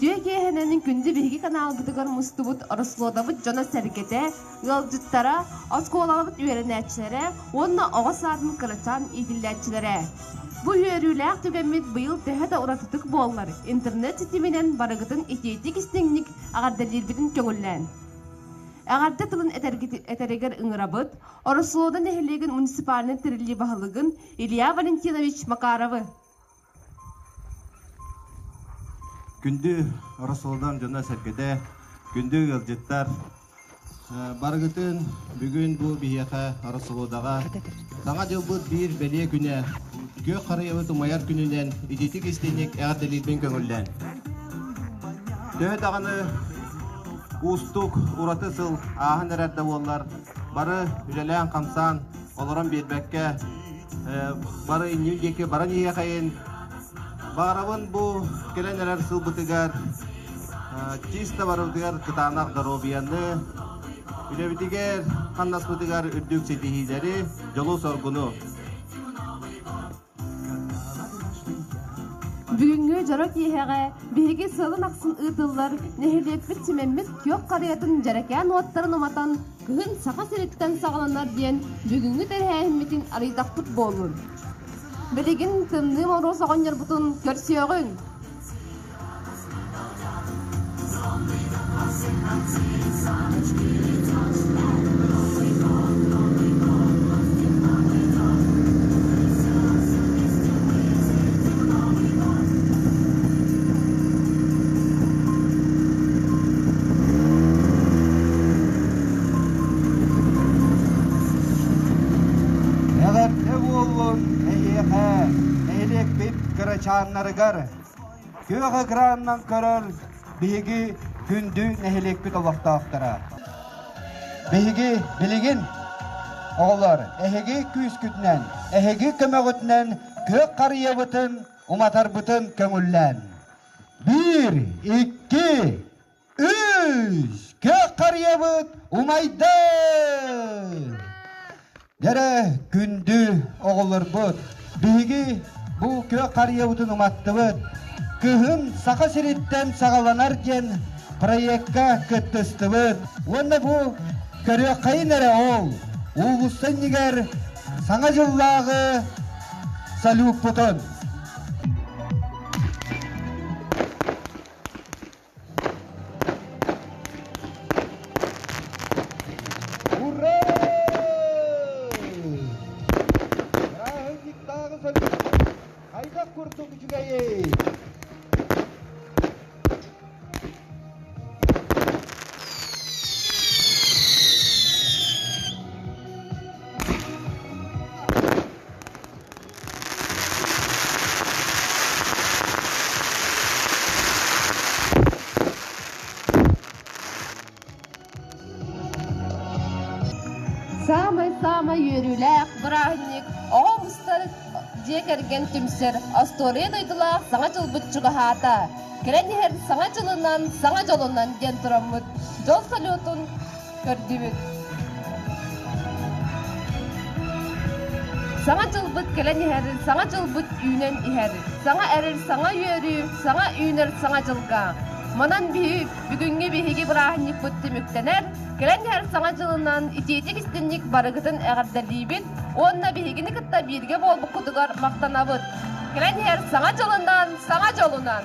Үтүө киэһэнэн күндү биһиги каналбытыгар мустубут Орослуодабыт дьоно-сэргэтэ, ыалдьыттара, оскуолабыт үөрэнээччилэрэ уонна оҕо саадын кырачаан иитиллээччилэрэ. Бу үөрүүлээх түгэммит быйыл төһө да уратытык буоллар, интернет ситиминэн барыгытын итиитик-истиҥник эҕэрдэлиирбитин көҥүллээн. Эҕэрдэ тылын этэригэр ыҥырабыт Ороссолуода нэһилиэгин муниципальнай тэриллии баһылыгын Илья Валентинович Макаровы. Күндү Ороссолуодан дьоно-сэргэтэ, күндү ыалдьыттар, барыгытын бүгүн бу биһиэхэ Ороссолуодаҕа Саҥа дьылбыт биир бэлиэ күнэ, күөх харыйабыт умайар күнүнэн ититик истиҥник эҕэрдэлиирбин көҥүллээн. Төһө даҕаны уустук, ураты сыл ааһан эрэр да буоллар, бары үлэлээн-хамсаан, олорон биэрбэккэ, бары иннин диэки баран иһиэхэйин. Баҕарабын бу кэлэн эрэр сылбытыгар чисто барыбытыгар кытаанах доруобуйаны, үлэбитигэр, хамнаспытыгар үрдүк ситиһиилэри, дьолу-соргуну. Бүгүҥҥү дьоро киэһэҕэ биһиги сылын ахсын ыытыллар нэһилиэкпит симэммит күөх харыйатын дьэрэкээн уоттарын уматан кыһын Саха сириттэн саҕаланар диэн бүгүҥҥү тэрээһиммитин арыйдахпыт буоллун. Билигин Тымныы Моруос оҕонньорбутун көрсүөҕүҥ! Эҕэрдэ буоллун эһиэхэ, нэһилиэкпит кырачааннарыгар! Күөх экранынан көрөр биһиги күндү нэһилиэкпит олохтоохторо. Биһиги билигин оҕолор эһиги күүскүтүнэн, эһиги көмөҕүтүнэн күөх харыйабытын уматарбытын көҥүллээн. Биир, икки, үс! Күөх харыйабыт умайды! Дьэрэ, күндү оҕолорбут, биһиги бу күөх харыйабытын уматтыбыт. Кыһын Саха сириттэн саҕаланар диэн проекка кыттыстыбыт. Уонна бу көрүөххэйин эрэ ол уулусса иннигэр Саҥа дьыллааҕы салюппутун. Ура! Саамай-саамай үөрүүлээх бырааһынньык оҕо мустар дьиэ кэргэн түмсэр остуоруйа дойдулаах Саҥа дьылбыт чугаһаата. Кэлэн иһэр Саҥа дьылынан, саҥа дьолунан диэн тураммыт дьол салютун көрдүбүт. Саҥа дьылбыт кэлэн иһэр, саҥа дьылбыт үүнэн иһэр. Саҥа эрэл, саҥа үөрүү, саҥа үүнэр саҥа дьылга. Манан биһи бүгүҥҥү биһиги бырааһынньыкпыт түмүктэнэр. Кэлэн иһэр саҥа дьылынан итиитик истинник барыгытын эҕэрдэлиибит уонна биһигини кытта бииргэ буолбуккутугар махтанабыт. Кэлэн иһэр саҥа дьылынан, саҥа дьолунан!